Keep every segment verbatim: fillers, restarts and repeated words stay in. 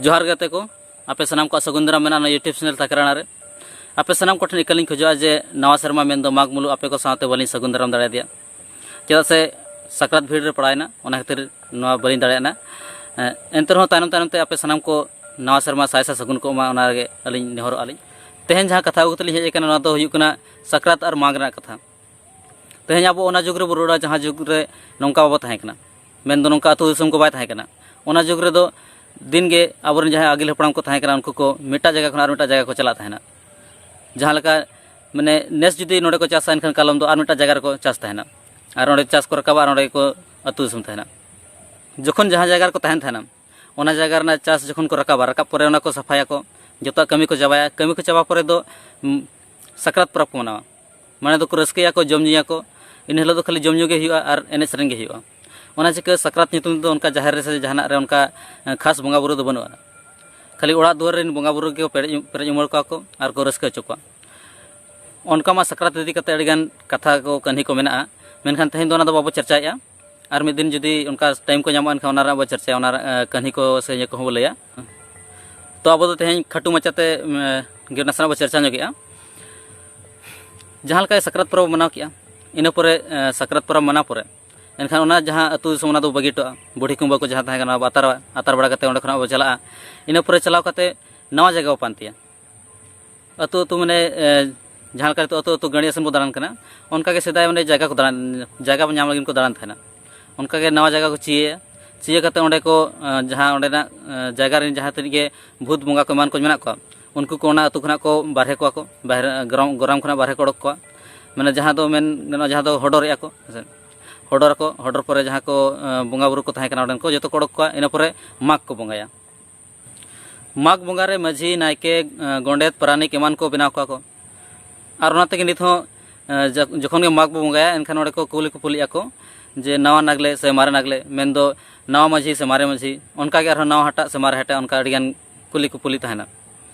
ᱡᱚᱦᱟᱨ ᱜᱟᱛᱮ ᱠᱚ, ᱟᱯᱮ ᱥᱟᱱᱟᱢ ᱠᱚᱣᱟᱜ ᱥᱟᱹᱜᱩᱱ ᱫᱟᱨᱟᱢ ᱢᱮᱱᱟᱜᱼᱟ ᱱᱚᱣᱟ YouTube ᱪᱮᱱᱮᱞ ᱛᱷᱟᱠᱨᱟᱱᱟ ᱨᱮ᱾ ᱟᱯᱮ ᱥᱟᱱᱟᱢ ᱠᱚᱴᱷᱮᱱ ᱤᱠᱟᱹᱞᱤᱧ ᱠᱷᱚᱡᱚᱜᱼᱟ ᱡᱮ ᱱᱟᱣᱟ ᱥᱮᱨᱢᱟ ᱢᱮᱱᱫᱚ ᱢᱟᱜᱽ ᱢᱩᱞᱩᱜ ᱟᱯᱮ ᱠᱚ ᱥᱟᱶᱛᱮ ᱵᱟᱹᱞᱤᱧ ᱥᱟᱹᱜᱩᱱ ᱫᱟᱨᱟᱢ ᱫᱟᱲᱮᱭᱟᱫᱮᱭᱟ, ᱪᱮᱫᱟᱜ ᱥᱮ ᱥᱟᱠᱨᱟᱛ ᱵᱷᱤᱲ ᱨᱮ ᱯᱟᱲᱟᱣᱮᱱᱟ, ᱚᱱᱟ ᱠᱷᱟᱹᱛᱤᱨ ᱱᱚᱣᱟ ᱵᱟᱹᱞᱤᱧ ᱫᱟᱲᱮᱭᱟᱜᱼᱟ᱾ ᱮᱱᱛᱮ ᱨᱮᱦᱚᱸ ᱛᱟᱭᱱᱚᱢ ᱛᱟᱭᱱᱚᱢ ᱛᱮ ᱟᱯᱮ ᱥᱟᱱᱟᱢ ᱠᱚ ᱱᱟᱣᱟ ᱥᱮᱨᱢᱟ ᱥᱟᱭ ᱥᱟᱭ ᱥᱟᱹᱜᱩᱱ ᱠᱚᱜ ᱢᱟ, ᱚᱱᱟ ᱨᱮᱜᱮ ᱟᱹᱞᱤᱧ ᱱᱮᱦᱚᱨᱚᱜᱼᱟ ᱞᱤᱧ᱾ ᱛᱮᱦᱮᱧ ᱡᱟᱦᱟᱸ ᱠᱟᱛᱷᱟ ᱟᱹᱜᱩ ᱠᱟᱛᱮ ᱞᱤᱧ ᱦᱮᱡ ᱟᱠᱟᱱᱟ, ᱱᱚᱣᱟ ᱫᱚ ᱦᱩᱭᱩᱜ ᱠᱟᱱᱟ ᱥᱟᱠᱨᱟᱛ ᱟᱨ ᱢᱟᱜᱽ ᱨᱮᱱᱟᱜ ᱠᱟᱛᱷᱟ᱾ ᱛᱮᱦᱮᱧ ᱟᱵᱚ ᱚᱱᱟ ᱡᱩᱜᱽ ᱨᱮᱵᱚ ᱨᱩᱣᱟᱹᱲᱟ ᱡᱟᱦᱟᱸ ᱡᱩᱜᱽ ᱨᱮ ᱱᱚᱝᱠᱟ ᱵᱟᱵᱚ ᱛᱟᱦᱮᱸ ᱠᱟᱱᱟ, ᱢᱮᱱᱫᱚ ᱱᱚᱝᱠᱟ ᱟᱹᱛᱩ ᱫᱤᱥᱚᱢ ᱠᱚ ᱵᱟᱭ ᱛᱟᱦᱮᱸ ᱠᱟᱱᱟ᱾ ᱚᱱᱟ ᱡᱩᱜᱽ ᱨᱮᱫᱚ ᱫᱤᱱ ᱜᱮ ᱟᱵᱚᱨᱮᱱ ᱡᱟᱦᱟᱸᱭ ᱟᱹᱜᱤᱞ ᱦᱟᱯᱲᱟᱢ ᱠᱚ ᱛᱟᱦᱮᱸ ᱠᱟᱱᱟ, ᱩᱱᱠᱩ ᱠᱚ ᱢᱤᱫᱴᱟᱜ ᱡᱟᱭᱜᱟ ᱠᱷᱚᱱ ᱟᱨ ᱢᱤᱫᱴᱟᱜ ᱡᱟᱭᱜᱟ ᱠᱚ ᱪᱟᱞᱟᱜ ᱛᱟᱦᱮᱱᱟ᱾ ᱡᱟᱦᱟᱸ ᱞᱮᱠᱟ, ᱢᱟᱱᱮ, ᱱᱮᱥ ᱡᱩᱫᱤ ᱱᱚᱰᱮ ᱠᱚ ᱪᱟᱥᱟ, ᱮᱱᱠᱷᱟᱱ ᱠᱟᱞᱚᱢ ᱫᱚ ᱟᱨ ᱢᱤᱫᱴᱟᱜ ᱡᱟᱭᱜᱟ ᱨᱮᱠᱚ ᱪᱟᱥ ᱛᱟᱦᱮᱱᱟ, ᱟᱨ ᱚᱸᱰᱮ ᱪᱟᱥ ᱠᱚ ᱨᱟᱠᱟᱵᱟ ᱟᱨ ᱚᱸᱰᱮ ᱜᱮᱠᱚ ᱟᱹᱛᱩ ᱫᱤᱥᱚᱢ ᱛᱟᱦᱮᱱᱟ᱾ ᱡᱚᱠᱷᱚᱱ ᱡᱟᱦᱟᱸ ᱡᱟᱭᱜᱟ ᱨᱮᱠᱚ ᱛᱟᱦᱮᱱ ᱛᱟᱦᱮᱱᱟ, ᱚᱱᱟ ᱡᱟᱭᱜᱟ ᱨᱮᱱᱟᱜ ᱪᱟᱥ ᱡᱚᱠᱷᱚᱱ ᱠᱚ ᱨᱟᱠᱟᱵᱟ, ᱨᱟᱠᱟᱵ ᱯᱚᱨᱮ ᱚᱱᱟ ᱠᱚ ᱥᱟᱯᱷᱟᱭᱟᱠᱚ, ᱡᱚᱛᱚᱣᱟᱜ ᱠᱟᱹᱢᱤ ᱠᱚ ᱪᱟᱵᱟᱭᱟ᱾ ᱠᱟᱹᱢᱤ ᱠᱚ ᱪᱟᱵᱟ ᱯᱚᱨᱮ ᱫᱚ, ᱩᱢ, ᱥᱟᱠᱨᱟᱛ ᱯᱚᱨᱚᱵᱽ ᱠᱚ ᱢᱟᱱᱟᱣᱟ᱾ ᱢᱟᱱᱮ ᱫᱚᱠᱚ ᱨᱟᱹᱥᱠᱟᱹᱭᱟᱠᱚ, ᱡᱚᱢ ᱧᱩᱭᱟᱠᱚ᱾ ᱤᱱᱟᱹ ᱦᱤᱞᱳᱜ ᱫᱚ ᱠᱷᱟᱹᱞᱤ ᱡᱚᱢ ᱧᱩ ᱜᱮ ᱦᱩᱭᱩᱜᱼᱟ ᱟᱨ ᱮᱱᱮᱡ ᱥᱮᱨᱮᱧ ᱜᱮ ᱦᱩᱭᱩᱜᱼᱟ᱾ ᱚᱱᱟ ᱪᱤᱠᱟᱹ ᱥᱟᱠᱨᱟᱛ ᱧᱩᱛᱩᱢ ᱛᱮᱫᱚ ᱚᱱᱠᱟ ᱡᱟᱦᱮᱨ ᱨᱮ ᱥᱮ ᱡᱟᱦᱟᱱᱟᱜ ᱨᱮ ᱚᱱᱠᱟ, ᱮᱸ, ᱠᱷᱟᱥ ᱵᱚᱸᱜᱟ ᱵᱩᱨᱩ ᱫᱚ ᱵᱟᱹᱱᱩᱜᱼᱟ᱾ ᱠᱷᱟᱹᱞᱤ ᱚᱲᱟᱜ ᱫᱩᱣᱟᱹᱨ ᱨᱮᱱ ᱵᱚᱸᱜᱟ ᱵᱩᱨᱩ ᱜᱮᱠᱚ ᱯᱮᱨᱮᱡ, ᱯᱮᱨᱮᱡ ᱩᱢᱟᱹᱲ ᱠᱚᱣᱟ ᱠᱚ ᱟᱨ ᱠᱚ ᱨᱟᱹᱥᱠᱟᱹ ᱦᱚᱪᱚ ᱠᱚᱣᱟ᱾ ᱚᱱᱠᱟ ᱢᱟ ᱥᱟᱠᱨᱟᱛ ᱤᱫᱤ ᱠᱟᱛᱮ ᱟᱹᱰᱤᱜᱟᱱ ᱠᱟᱛᱷᱟ ᱠᱚ, ᱠᱟᱹᱦᱱᱤ ᱠᱚ ᱢᱮᱱᱟᱜᱼᱟ, ᱢᱮᱱᱠᱷᱟᱱ ᱛᱮᱦᱮᱧ ᱫᱚ ᱚᱱᱟ ᱫᱚ ᱵᱟᱵᱚ ᱪᱟᱨᱪᱟᱭᱮᱫᱼᱟ᱾ ᱟᱨ ᱢᱤᱫ ᱫᱤᱱ ᱡᱩᱫᱤ ᱚᱱᱠᱟ ᱴᱟᱭᱤᱢ ᱠᱚ ᱧᱟᱢᱚᱜᱼᱟ, ᱮᱱᱠᱷᱟᱱ ᱚᱱᱟ ᱨᱮᱱᱟᱜ ᱵᱚ ᱪᱟᱨᱪᱟᱭᱟ, ᱚᱱᱟ, ᱮ, ᱠᱟᱹᱦᱱᱤ ᱠᱚ ᱥᱮ ᱤᱭᱟᱹ ᱠᱚᱦᱚᱸ ᱵᱚ ᱞᱟᱹᱭᱟ᱾ ᱛᱚ, ᱟᱵᱚ ᱫᱚ ᱛᱮᱦᱮᱧ ᱠᱷᱟᱴᱩ ᱢᱟᱪᱷᱟᱛᱮ, ᱮ, ᱜᱮ ᱱᱟᱥᱮᱱᱟᱜ ᱵᱚ ᱪᱟᱨᱪᱟ ᱧᱚᱜᱮᱜᱼᱟ᱾ ᱡᱟᱦᱟᱸ ᱞᱮᱠᱟ ᱥᱟᱠᱨᱟᱛ ᱯᱚᱨᱚᱵᱽ ᱵᱚ ᱢᱟᱱᱟᱣ ᱠᱮᱜᱼᱟ, ᱤᱱᱟᱹ ᱯᱚᱨᱮ, ᱮ, ᱥᱟᱠᱨᱟᱛ ᱯᱚᱨᱚᱵᱽ ᱢᱟᱱᱟᱣ ᱯᱚᱨᱮ, ᱮᱱᱠᱷᱟᱱ ᱚᱱᱟ ᱡᱟᱦᱟᱸ ᱟᱹᱛᱩ ᱫᱤᱥᱚᱢ, ᱚᱱᱟ ᱫᱚ ᱵᱟᱹᱜᱤ ᱦᱚᱴᱚᱜᱼᱟ᱾ ᱵᱩᱰᱷᱤ ᱠᱩᱢᱵᱟᱹ ᱠᱚ ᱡᱟᱦᱟᱸ ᱛᱟᱦᱮᱸ ᱠᱟᱱᱟ, ᱚᱱᱟ ᱵᱚ ᱟᱛᱟᱨᱟ, ᱟᱛᱟᱨ ᱵᱟᱲᱟ ᱠᱟᱛᱮ ᱚᱸᱰᱮ ᱠᱷᱚᱱᱟᱜ ᱵᱚ ᱪᱟᱞᱟᱜᱼᱟ᱾ ᱤᱱᱟᱹ ᱯᱚᱨᱮ ᱪᱟᱞᱟᱣ ᱠᱟᱛᱮ ᱱᱟᱣᱟ ᱡᱟᱭᱜᱟ ᱵᱚ ᱯᱟᱱᱛᱮᱭᱟ᱾ ᱟᱹᱛᱩ ᱟᱹᱛᱩ, ᱢᱟᱱᱮ, ᱮ, ᱡᱟᱦᱟᱸ ᱞᱮᱠᱟ ᱱᱤᱛᱚᱜ ᱟᱹᱛᱩ ᱟᱹᱛᱩ ᱜᱟᱹᱲᱤ ᱟᱥᱮᱱ ᱵᱚ ᱫᱟᱬᱟᱱ ᱠᱟᱱᱟ, ᱚᱱᱠᱟ ᱜᱮ ᱥᱮᱫᱟᱭ ᱚᱸᱰᱮ ᱡᱟᱭᱜᱟ ᱠᱚ ᱫᱟᱬᱟᱱ, ᱡᱟᱭᱜᱟ ᱵᱚ ᱧᱟᱢ ᱞᱟᱹᱜᱤᱫ ᱠᱚ ᱫᱟᱬᱟᱱ ᱛᱟᱦᱮᱱᱟ᱾ ᱚᱱᱠᱟ ᱜᱮ ᱱᱟᱣᱟ ᱡᱟᱭᱜᱟ ᱠᱚ ᱪᱤᱭᱟᱹᱭᱟ᱾ ᱪᱤᱭᱟᱹ ᱠᱟᱛᱮ ᱚᱸᱰᱮ ᱠᱚ, ᱮ, ᱡᱟᱦᱟᱸ ᱚᱸᱰᱮᱱᱟᱜ, ᱮ, ᱡᱟᱭᱜᱟ ᱨᱮᱱ ᱡᱟᱦᱟᱸ ᱛᱤᱱᱟᱹᱜ ᱜᱮ ᱵᱷᱩᱛ ᱵᱚᱸᱜᱟ ᱠᱚ ᱮᱢᱟᱱ ᱠᱚ ᱢᱮᱱᱟᱜ ᱠᱚᱣᱟ, ᱩᱱᱠᱩ ᱠᱚ ᱚᱱᱟ ᱟᱹᱛᱩ ᱠᱷᱚᱱᱟᱜ ᱠᱚ ᱵᱟᱨᱦᱮ ᱠᱚᱣᱟ ᱠᱚ, ᱵᱟᱦᱨᱮ, ᱜᱚᱨᱟᱢ, ᱜᱚᱨᱟᱢ ᱠᱷᱚᱱᱟᱜ ᱵᱟᱨᱦᱮ ᱠᱚ ᱚᱰᱚᱠ ᱠᱚᱣᱟ᱾ ᱢᱟᱱᱮ, ᱡᱟᱦᱟᱸ ᱫᱚ ᱢᱮᱱ ᱜᱟᱱᱚᱜᱼᱟ, ᱡᱟᱦᱟᱸ ᱫᱚ ᱦᱚᱰᱚᱨᱮᱜᱼᱟ ᱠᱚ, ᱦᱮᱸ ᱥᱮ? ᱦᱚᱰᱚᱨ ᱟᱠᱚ, ᱦᱚᱰᱚᱨ ᱯᱚᱨᱮ ᱡᱟᱦᱟᱸ ᱠᱚ, ᱮ, ᱵᱚᱸᱜᱟ ᱵᱩᱨᱩ ᱠᱚ ᱛᱟᱦᱮᱸ ᱠᱟᱱᱟ ᱚᱸᱰᱮᱱ ᱠᱚ, ᱡᱚᱛᱚ ᱠᱚ ᱚᱰᱚᱠ ᱠᱚᱣᱟ᱾ ᱤᱱᱟᱹ ᱯᱚᱨᱮ ᱢᱟᱜᱽ ᱠᱚ ᱵᱚᱸᱜᱟᱭᱟ᱾ ᱢᱟᱜᱽ ᱵᱚᱸᱜᱟ ᱨᱮ ᱢᱟᱹᱡᱷᱤ, ᱱᱟᱭᱠᱮ, ᱮ, ᱜᱚᱸᱰᱮᱛ, ᱯᱟᱨᱟᱱᱤᱠ ᱮᱢᱟᱱ ᱠᱚ ᱵᱮᱱᱟᱣ ᱠᱚᱣᱟ ᱠᱚ᱾ ᱟᱨ ᱚᱱᱟ ᱛᱮᱜᱮ ᱱᱤᱛ ᱦᱚᱸ, ᱮ, ᱡᱟ-, ᱡᱚᱠᱷᱚᱱ ᱜᱮ ᱢᱟᱜᱽ ᱵᱚ ᱵᱚᱸᱜᱟᱭᱟ, ᱮᱱᱠᱷᱟᱱ ᱚᱸᱰᱮ ᱠᱚ ᱠᱩᱞᱤ ᱠᱩᱯᱩᱞᱤᱜ ᱟᱠᱚ ᱡᱮ, "ᱱᱟᱣᱟ ᱱᱟᱜᱽᱞᱮ ᱥᱮ ᱢᱟᱨᱮ ᱱᱟᱜᱽᱞᱮ?" ᱢᱮᱱᱫᱚ ᱱᱟᱣᱟ ᱢᱟᱹᱡᱷᱤ ᱥᱮ ᱢᱟᱨᱮ ᱢᱟᱹᱡᱷᱤ, ᱚᱱᱠᱟ ᱜᱮ ᱟᱨᱦᱚᱸ ᱱᱟᱣᱟ ᱦᱟᱴᱟᱜ ᱥᱮ ᱢᱟᱨᱮ ᱦᱟᱴᱟᱜ, ᱚᱱᱠᱟ ᱟᱹᱰᱤᱜᱟᱱ ᱠᱩᱞᱤ ᱠᱩᱯᱩᱞᱤ ᱛᱟᱦᱮᱱᱟ᱾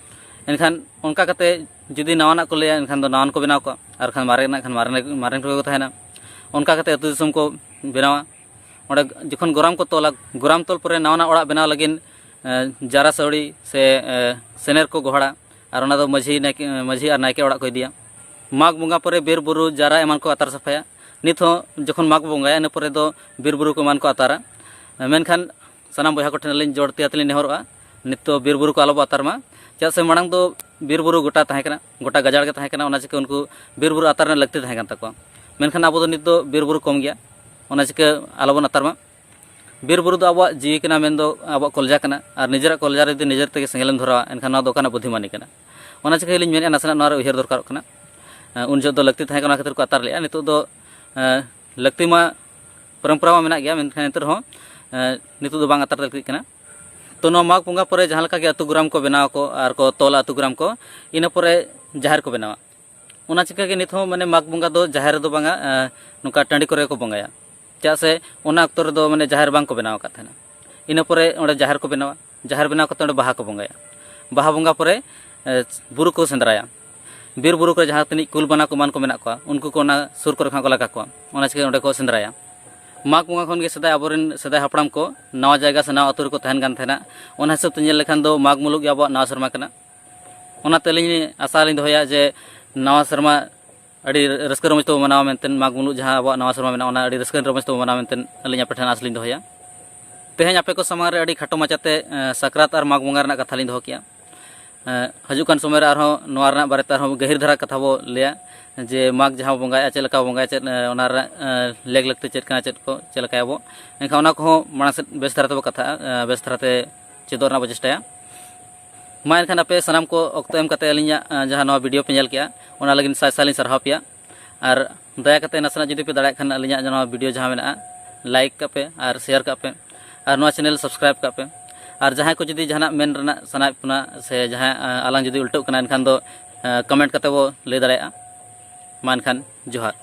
ᱮᱱᱠᱷᱟᱱ ᱚᱱᱠᱟ ᱠᱟᱛᱮ ᱡᱩᱫᱤ ᱱᱟᱣᱟᱱᱟᱜ ᱠᱚ ᱞᱟᱹᱭᱟ, ᱮᱱᱠᱷᱟᱱ ᱫᱚ ᱱᱟᱣᱟᱱ ᱠᱚ ᱵᱮᱱᱟᱣ ᱠᱚᱣᱟ, ᱟᱨ ᱠᱷᱟᱱ ᱢᱟᱨᱮᱱᱟᱜ ᱠᱷᱟᱱ ᱢᱟᱨᱮᱱ, ᱢᱟᱨᱮᱱ ᱠᱚᱜᱮ ᱠᱚ ᱛᱟᱦᱮᱱᱟ᱾ ᱚᱱᱠᱟ ᱠᱟᱛᱮ ᱟᱹᱛᱩ ᱫᱤᱥᱚᱢ ᱠᱚ ᱵᱮᱱᱟᱣᱟ᱾ ᱚᱸᱰᱮ ᱡᱚᱠᱷᱚᱱ ᱜᱚᱨᱟᱢ ᱠᱚ ᱛᱚᱞᱟ, ᱜᱚᱨᱟᱢ ᱛᱚᱞ ᱯᱚᱨᱮ ᱱᱟᱣᱟᱱᱟᱜ ᱚᱲᱟᱜ ᱵᱮᱱᱟᱣ ᱞᱟᱹᱜᱤᱫ ᱡᱟᱨᱟ ᱥᱟᱹᱣᱲᱤ ᱥᱮ ᱥᱮᱱᱮᱨ ᱠᱚ ᱜᱚᱦᱚᱲᱟ, ᱟᱨ ᱚᱱᱟ ᱫᱚ ᱢᱟᱹᱡᱷᱤ ᱱᱟᱭᱠᱮ, ᱢᱟᱹᱡᱷᱤ ᱟᱨ ᱱᱟᱭᱠᱮ ᱚᱲᱟᱜ ᱠᱚ ᱤᱫᱤᱭᱟ᱾ ᱢᱟᱜᱽ ᱵᱚᱸᱜᱟ ᱯᱚᱨᱮ ᱵᱤᱨ ᱵᱩᱨᱩ ᱡᱟᱨᱟ ᱮᱢᱟᱱ ᱠᱚ ᱟᱛᱟᱨ ᱥᱟᱯᱷᱟᱭᱟ᱾ ᱱᱤᱛ ᱦᱚᱸ ᱡᱚᱠᱷᱚᱱ ᱢᱟᱜᱽ ᱵᱚᱸᱜᱟᱭᱟ, ᱤᱱᱟᱹ ᱯᱚᱨᱮ ᱫᱚ ᱵᱤᱨ ᱵᱩᱨᱩ ᱠᱚ ᱮᱢᱟᱱ ᱠᱚ ᱟᱛᱟᱨᱟ᱾ ᱢᱮᱱᱠᱷᱟᱱ ᱥᱟᱱᱟᱢ ᱵᱚᱭᱦᱟ ᱠᱚᱴᱷᱮᱱ ᱟᱹᱞᱤᱧ ᱡᱳᱨ ᱛᱮ ᱟᱛᱮ ᱞᱤᱧ ᱱᱮᱦᱚᱨᱚᱜᱼᱟ, ᱱᱤᱛ ᱫᱚ ᱵᱤᱨ ᱵᱩᱨᱩ ᱠᱚ ᱟᱞᱚ ᱵᱚ ᱟᱛᱟᱨ ᱢᱟ᱾ ᱪᱮᱫᱟᱜ ᱥᱮ ᱢᱟᱲᱟᱝ ᱫᱚ ᱵᱤᱨ ᱵᱩᱨᱩ ᱜᱚᱴᱟ ᱛᱟᱦᱮᱸ ᱠᱟᱱᱟ, ᱜᱚᱴᱟ ᱜᱟᱡᱟᱲ ᱜᱮ ᱛᱟᱦᱮᱸ ᱠᱟᱱᱟ, ᱚᱱᱟ ᱪᱤᱠᱟᱹ ᱩᱱᱠᱩ ᱵᱤᱨ ᱵᱩᱨᱩ ᱟᱛᱟᱨ ᱨᱮᱱᱟᱜ ᱞᱟᱹᱠᱛᱤ ᱛᱟᱦᱮᱸ ᱠᱟᱱ ᱛᱟᱠᱚᱣᱟ᱾ ᱢᱮᱱᱠᱷᱟᱱ ᱟᱵᱚ ᱫᱚ ᱱᱤᱛ ᱫᱚ ᱵᱤᱨ ᱵᱩᱨᱩ ᱠᱚᱢ ᱜᱮᱭᱟ, ᱚᱱᱟ ᱪᱤᱠᱟᱹ ᱟᱞᱚ ᱵᱚᱱ ᱟᱛᱟᱨ ᱢᱟ᱾ ᱵᱤᱨ ᱵᱩᱨᱩ ᱫᱚ ᱟᱵᱚᱣᱟᱜ ᱡᱤᱣᱤ ᱠᱟᱱᱟ, ᱢᱮᱱᱫᱚ ᱟᱵᱚᱣᱟᱜ ᱠᱚᱞᱡᱟ ᱠᱟᱱᱟ, ᱟᱨ ᱱᱤᱡᱮᱨᱟᱜ ᱠᱚᱞᱡᱟ ᱨᱮ ᱡᱩᱫᱤ ᱱᱤᱡᱮᱨ ᱛᱮᱜᱮ ᱥᱮᱸᱜᱮᱞᱮᱢ ᱫᱷᱚᱨᱟᱣᱟ, ᱮᱱᱠᱷᱟᱱ ᱱᱚᱣᱟ ᱫᱚ ᱚᱠᱟᱱᱟᱜ ᱵᱩᱫᱽᱫᱷᱤᱢᱟᱱᱤ ᱠᱟᱱᱟ? ᱚᱱᱟ ᱪᱤᱠᱟᱹ ᱟᱹᱞᱤᱧ ᱢᱮᱱᱮᱫᱼᱟ, ᱱᱟᱥᱮᱱᱟᱜ ᱱᱚᱣᱟ ᱨᱮ ᱩᱭᱦᱟᱹᱨ ᱫᱚᱨᱠᱟᱨᱚᱜ ᱠᱟᱱᱟ᱾ ᱮᱸ, ᱩᱱ ᱡᱚᱦᱚᱜ ᱫᱚ ᱞᱟᱹᱠᱛᱤ ᱛᱟᱦᱮᱸ ᱠᱟᱱᱟ, ᱚᱱᱟ ᱠᱷᱟᱹᱛᱤᱨ ᱠᱚ ᱟᱛᱟᱨ ᱞᱮᱫᱼᱟ᱾ ᱱᱤᱛᱚᱜ ᱫᱚ, ᱮᱸ, ᱞᱟᱹᱠᱛᱤ ᱢᱟ, ᱯᱚᱨᱚᱢᱯᱚᱨᱟ ᱢᱟ ᱢᱮᱱᱟᱜ ᱜᱮᱭᱟ, ᱢᱮᱱᱠᱷᱟᱱ ᱮᱱᱛᱮ ᱨᱮᱦᱚᱸ, ᱮᱸ, ᱱᱤᱛᱚᱜ ᱫᱚ ᱵᱟᱝ ᱟᱛᱟᱨ ᱞᱟᱹᱠᱛᱤᱜ ᱠᱟᱱᱟ᱾ ᱛᱚ, ᱱᱚᱣᱟ ᱢᱟᱜᱽ ᱵᱚᱸᱜᱟ ᱯᱚᱨᱮ ᱡᱟᱦᱟᱸ ᱞᱮᱠᱟ ᱜᱮ ᱟᱹᱛᱩ ᱜᱨᱟᱢ ᱠᱚ ᱵᱮᱱᱟᱣ ᱟᱠᱚ ᱟᱨ ᱠᱚ ᱛᱚᱞᱟ ᱟᱹᱛᱩ ᱜᱨᱟᱢ ᱠᱚ, ᱤᱱᱟᱹ ᱯᱚᱨᱮ ᱡᱟᱦᱮᱨ ᱠᱚ ᱵᱮᱱᱟᱣᱟ᱾ ᱚᱱᱟ ᱪᱤᱠᱟᱹ ᱜᱮ ᱱᱤᱛ ᱦᱚᱸ ᱢᱟᱱᱮ ᱢᱟᱜᱽ ᱵᱚᱸᱜᱟ ᱫᱚ ᱡᱟᱦᱮᱨ ᱨᱮᱫᱚ ᱵᱟᱝᱟ, ᱮᱸ, ᱱᱚᱝᱠᱟ ᱴᱟᱺᱰᱤ ᱠᱚᱨᱮ ᱠᱚ ᱵᱚᱸᱜᱟᱭᱟ᱾ ᱪᱮᱫᱟᱜ ᱥᱮ ᱚᱱᱟ ᱚᱠᱛᱚ ᱨᱮᱫᱚ ᱢᱟᱱᱮ ᱡᱟᱦᱮᱨ ᱵᱟᱝ ᱠᱚ ᱵᱮᱱᱟᱣ ᱟᱠᱟᱫ ᱛᱟᱦᱮᱱᱟ᱾ ᱤᱱᱟᱹ ᱯᱚᱨᱮ ᱚᱸᱰᱮ ᱡᱟᱦᱮᱨ ᱠᱚ ᱵᱮᱱᱟᱣᱟ, ᱡᱟᱦᱮᱨ ᱵᱮᱱᱟᱣ ᱠᱟᱛᱮ ᱚᱸᱰᱮ ᱵᱟᱦᱟ ᱠᱚ ᱵᱚᱸᱜᱟᱭᱟ᱾ ᱵᱟᱦᱟ ᱵᱚᱸᱜᱟ ᱯᱚᱨᱮ, ᱮᱸ, ᱵᱩᱨᱩ ᱠᱚ ᱥᱮᱸᱫᱽᱨᱟᱭᱟ᱾ ᱵᱤᱨ ᱵᱩᱨᱩ ᱠᱚᱨᱮ ᱡᱟᱦᱟᱸ ᱛᱤᱱᱟᱹᱜ ᱠᱩᱞ ᱵᱟᱱᱟ ᱠᱚ ᱮᱢᱟᱱ ᱠᱚ ᱢᱮᱱᱟᱜ ᱠᱚᱣᱟ, ᱩᱱᱠᱩ ᱠᱚ ᱚᱱᱟ ᱥᱩᱨ ᱠᱚᱨᱮ ᱠᱷᱚᱱᱟᱜ ᱠᱚ ᱞᱟᱜᱟ ᱠᱚᱣᱟ᱾ ᱚᱱᱟ ᱪᱤᱠᱟᱹ ᱚᱸᱰᱮ ᱠᱚ ᱥᱮᱸᱫᱽᱨᱟᱭᱟ᱾ ᱢᱟᱜᱽ ᱵᱚᱸᱜᱟ ᱠᱷᱚᱱ ᱜᱮ ᱥᱮᱫᱟᱭ ᱟᱵᱚᱨᱮᱱ ᱥᱮᱫᱟᱭ ᱦᱟᱯᱲᱟᱢ ᱠᱚ ᱱᱟᱣᱟ ᱡᱟᱭᱜᱟ ᱥᱮ ᱱᱟᱣᱟ ᱟᱹᱛᱩ ᱨᱮᱠᱚ ᱛᱟᱦᱮᱱ ᱠᱟᱱ ᱛᱟᱦᱮᱱᱟ᱾ ᱚᱱᱟ ᱦᱤᱥᱟᱹᱵ ᱛᱮ ᱧᱮᱞ ᱞᱮᱠᱷᱟᱱ ᱫᱚ ᱢᱟᱜᱽ ᱢᱩᱞᱩᱜ ᱜᱮ ᱟᱵᱚᱣᱟᱜ ᱱᱟᱣᱟ ᱥᱮᱨᱢᱟ ᱠᱟᱱᱟ᱾ ᱚᱱᱟᱛᱮ ᱟᱹᱞᱤᱧ ᱟᱥᱟ ᱞᱤᱧ ᱫᱚᱦᱚᱭᱟ ᱡᱮ ᱱᱟᱣᱟ ᱥᱮᱨᱢᱟ ᱟᱹᱰᱤ ᱨᱟᱹᱥᱠᱟᱹ ᱨᱚᱢᱚᱡᱽ ᱛᱮᱵᱚ ᱢᱟᱱᱟᱣᱟ ᱢᱮᱱᱛᱮ, ᱢᱟᱜᱽ ᱢᱩᱞᱩᱜ ᱡᱟᱦᱟᱸ ᱟᱵᱚᱣᱟᱜ ᱱᱟᱣᱟ ᱥᱮᱨᱢᱟ ᱢᱮᱱᱟᱜᱼᱟ, ᱚᱱᱟ ᱟᱹᱰᱤ ᱨᱟᱹᱥᱠᱟᱹ ᱨᱚᱢᱚᱡᱽ ᱛᱮᱵᱚ ᱢᱟᱱᱟᱣᱟ ᱢᱮᱱᱛᱮ ᱟᱹᱞᱤᱧ ᱟᱯᱮ ᱴᱷᱮᱱ ᱟᱸᱥ ᱞᱤᱧ ᱫᱚᱦᱚᱭᱟ᱾ ᱛᱮᱦᱮᱧ ᱟᱯᱮ ᱠᱚ ᱥᱟᱢᱟᱝ ᱨᱮ ᱟᱹᱰᱤ ᱠᱷᱟᱴᱚ ᱢᱟᱪᱷᱟᱛᱮ, ᱮᱸ, ᱥᱟᱠᱨᱟᱛ ᱟᱨ ᱢᱟᱜᱽ ᱵᱚᱸᱜᱟ ᱨᱮᱱᱟᱜ ᱠᱟᱛᱷᱟ ᱞᱤᱧ ᱫᱚᱦᱚ ᱠᱮᱜᱼᱟ᱾ ᱮᱸ, ᱦᱤᱡᱩᱜ ᱠᱟᱱ ᱥᱚᱢᱚᱭ ᱨᱮ ᱟᱨᱦᱚᱸ ᱱᱚᱣᱟ ᱨᱮᱱᱟᱜ ᱵᱟᱨᱮᱛᱮ ᱟᱨᱦᱚᱸ ᱜᱟᱹᱦᱤᱨ ᱫᱷᱟᱨᱟ ᱠᱟᱛᱷᱟ ᱵᱚ ᱞᱟᱹᱭᱟ ᱡᱮ ᱢᱟᱜᱽ ᱡᱟᱦᱟᱸ ᱵᱚᱸᱜᱟᱭᱟ, ᱪᱮᱫ ᱞᱮᱠᱟ ᱵᱚᱸᱜᱟᱭᱟ, ᱪᱮᱫ, ᱮᱸ, ᱚᱱᱟ ᱨᱮᱱᱟᱜ, ᱮᱸ, ᱞᱮᱠ ᱞᱟᱹᱠᱛᱤ ᱪᱮᱫ ᱠᱟᱱᱟ, ᱪᱮᱫ ᱠᱚ ᱪᱮᱫ ᱞᱮᱠᱟᱭᱟᱵᱚ, ᱮᱱᱠᱷᱟᱱ ᱚᱱᱟ ᱠᱚᱦᱚᱸ ᱢᱟᱲᱟᱝ ᱥᱮᱫ ᱵᱮᱥ ᱫᱷᱟᱨᱟ ᱛᱮᱵᱚ ᱠᱟᱛᱷᱟᱜᱼᱟ, ᱮᱸ, ᱵᱮᱥ ᱫᱷᱟᱨᱟᱛᱮ ᱪᱮᱫᱚᱜ ᱨᱮᱱᱟᱜ ᱵᱚ ᱪᱮᱥᱴᱟᱭᱟ᱾ ᱢᱟ ᱮᱱᱠᱷᱟᱱ ᱟᱯᱮ ᱥᱟᱱᱟᱢ ᱠᱚ ᱚᱠᱛᱚ ᱮᱢ ᱠᱟᱛᱮ ᱟᱹᱞᱤᱧᱟᱜ, ᱮᱸ, ᱡᱟᱦᱟᱸ ᱱᱚᱣᱟ video ᱯᱮ ᱧᱮᱞ ᱠᱮᱜᱼᱟ, ᱚᱱᱟ ᱞᱟᱹᱜᱤᱫ ᱥᱟᱭ ᱥᱟᱭ ᱞᱤᱧ ᱥᱟᱨᱦᱟᱣ ᱯᱮᱭᱟ᱾ ᱟᱨ ᱫᱟᱭᱟ ᱠᱟᱛᱮ ᱱᱟᱥᱮᱱᱟᱜ ᱡᱩᱫᱤ ᱯᱮ ᱫᱟᱲᱮᱭᱟᱜ ᱠᱷᱟᱱ ᱟᱹᱞᱤᱧᱟᱜ ᱱᱚᱣᱟ video ᱡᱟᱦᱟᱸ ᱢᱮᱱᱟᱜᱼᱟ, like ᱠᱟᱜ ᱯᱮ ᱟᱨ share ᱠᱟᱜ ᱯᱮ, ᱟᱨ ᱱᱚᱣᱟ channel subscribe ᱠᱟᱜ ᱯᱮ᱾ ᱟᱨ ᱡᱟᱦᱟᱸᱭ ᱠᱚ ᱡᱩᱫᱤ ᱡᱟᱦᱟᱱᱟᱜ ᱢᱮᱱ ᱨᱮᱱᱟᱜ ᱥᱟᱱᱟᱭᱮᱫ ᱵᱚᱱᱟ ᱥᱮ ᱡᱟᱦᱟᱸᱭ, ᱮᱸ, ᱟᱞᱟᱝ ᱡᱩᱫᱤ ᱩᱞᱴᱟᱹᱜ ᱠᱟᱱᱟ, ᱮᱱᱠᱷᱟᱱ ᱫᱚ, ᱮᱸ, comment ᱠᱟᱛᱮ ᱵᱚ ᱞᱟᱹᱭ ᱫᱟᱲᱮᱭᱟᱜᱼᱟ᱾ ᱢᱟ ᱮᱱᱠᱷᱟᱱ ᱡᱚᱦᱟᱨ᱾